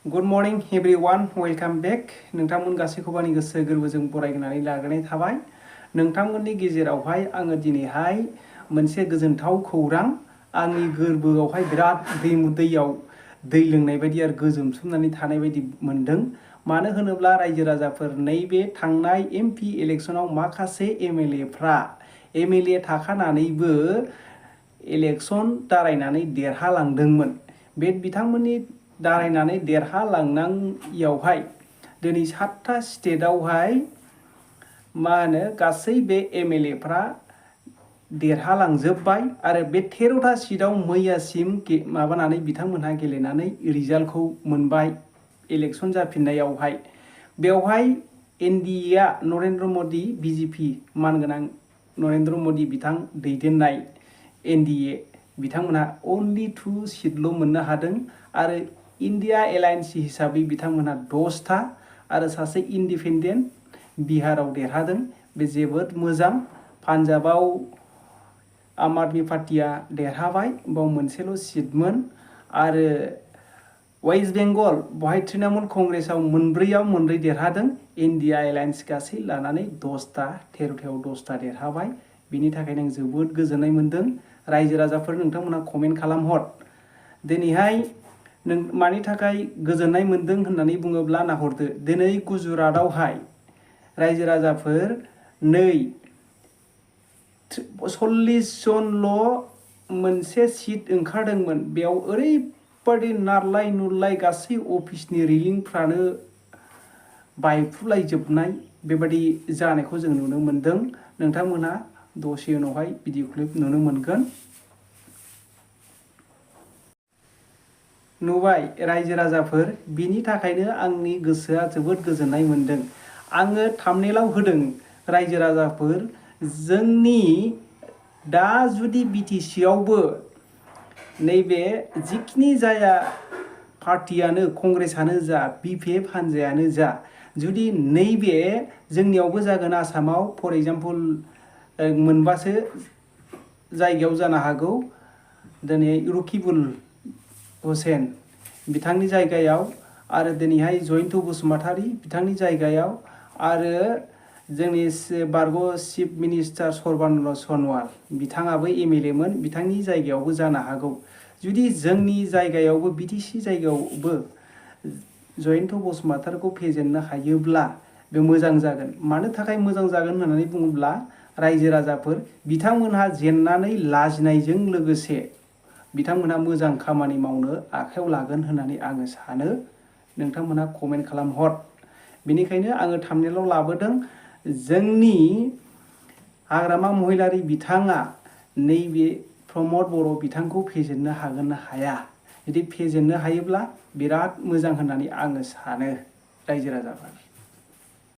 Good morning everyone, welcome back. नोंथांमोन गासैखौबो आंनि गोसो गोरबोजों बरायनानै लाग्रोनाय थाबाय। नोंथांमोननि गेजेरावहाय आङो दिनैहाय मोनसे गोजोनथाव खौरां, आंनि गोरबोआवहाय बिराद दैयाव दै लोंनाय बायदि आरो गोजोमसोमनानै थानाय बायदि मोनदों। मानो होनोब्ला रायजो राजाफोर नैबे थांनाय एमपि इलेक्शनाव माखासे एमएलएफ्रा एमएलए थाखानानैबो इलेक्शन दारायनानै देरहालांदोंमोन। बे बिथांमोननि दारायनानै देरहालांनायावहाय दिनै 7था स्टेटआवहाय गासै बे एमएलएफ्रा देरहालांजोबबाय आरो बे 13था सीटआव मैयासिम माबानानै बिथांमोनहा गेलेनानै रिजाल्टखौ मोनबाय। इलेक्शन जाफिननायावहाय बेवहाय एनडिएआ नरेन्द्र मदि बिजेपि मानगोनां नरेन्द्र मदि बिथां दैदेननाय एनडिए बिथांमोनहा अनलि 2 सीटल' मोननो हादों आरो इंडिया एलायन्स हिसाबै बिथांमोनहा 10था आरो सासे इन्डिपेन्डेन्ट बिहाराव देरहादों। बे जोबोद मोजां। पान्जाबाव आम आदमी पार्टिया देरहाबाय, बाव मोनसेल' सीटमोन आरो वेस्ट बेंगल बहाय तृणमूल कांग्रेसआव मोनब्रै देरहादों। इंडिया एलायन्स गासै लानानै 10था 13थायाव 10था देरहाबाय। बिनि थाखायनो आं जोबोद गोजोननाय मोनदों। रायजो राजाफोर नोंथांमोना कमेन्ट खालामहर। दिनैहाय नों मानि थाखाय गोजोननाय मोनदों होननानै बुङोब्ला नाहरदो, दिनै गुजरातआवहाय रायजो राजाफोर 40 जनल' मोनसे सीट ओंखारदोंमोन। बेयाव ओरैबादि नारलाय नुरलाय गासै अफिसनि रिलिंफ्रानो बायफ्रुलायजोबनाय बेबादि जानायखौ जों नुनो मोनदों। नोंथांमोनहा दसे उनावहाय भिडिअ क्लिप नुनो मोनगोन। नुबाय रायजो राजाफोर, बिनि थाखायनो आंनि गोसोआ जोबोद गोजोननाय मोनदों। आङो थाम्बनेइलाव होदों रायजो राजाफोर, जोंनि दा जुदि बिटिसिआवबो नैबे जिखिनि जाया पार्टियानो कंग्रेसआनो जा बिपिएफ हान्जायानो जा, जुदि नैबे जोंनियावबो जागोन आसामाव फर एग्जाम्पल मोनबासो जायगायाव जानो हागौ दिनै रकिबुल हुसेन बिथांनि जायगायाव आरो दिनैहाय जयन्त बसुमतारी बिथांनि जायगायाव आरो जोंनि बारग' चिफ मिनिस्टार सर्बानन्द सन'वाल बिथाङाबो एमएलए मोन, बिथांनि जायगायावबो जानो हागौ। जुदि जोंनि जायगायावबो बिटिसि जायगायावबो जयन्त बसुमतारीखौ फेजेननो हायोब्ला बे मोजां जागोन। मानो थाखाय मोजां जागोन होननानै बुङोब्ला रायजो राजाफोर बिथांमोनहा जेननानै लाजिनायजों लोगोसे बिथांमोनहा मोजां खामानि मावनो आखायाव लागोन होननानै आङो सानो। नोंथांमोनहा कमेन्ट खालामहर। बेनिखायनो आङो थाम्बनेइलाव लाबोदों, जोंनि हाग्रामा महिलारी बिथाङा नैबे प्रमद बर' बिथांखौ फेजेननो हागोन ना हाया। जुदि फेजेननो हायोब्ला बिराद मोजां होननानै आङो सानो रायजो राजाफोर।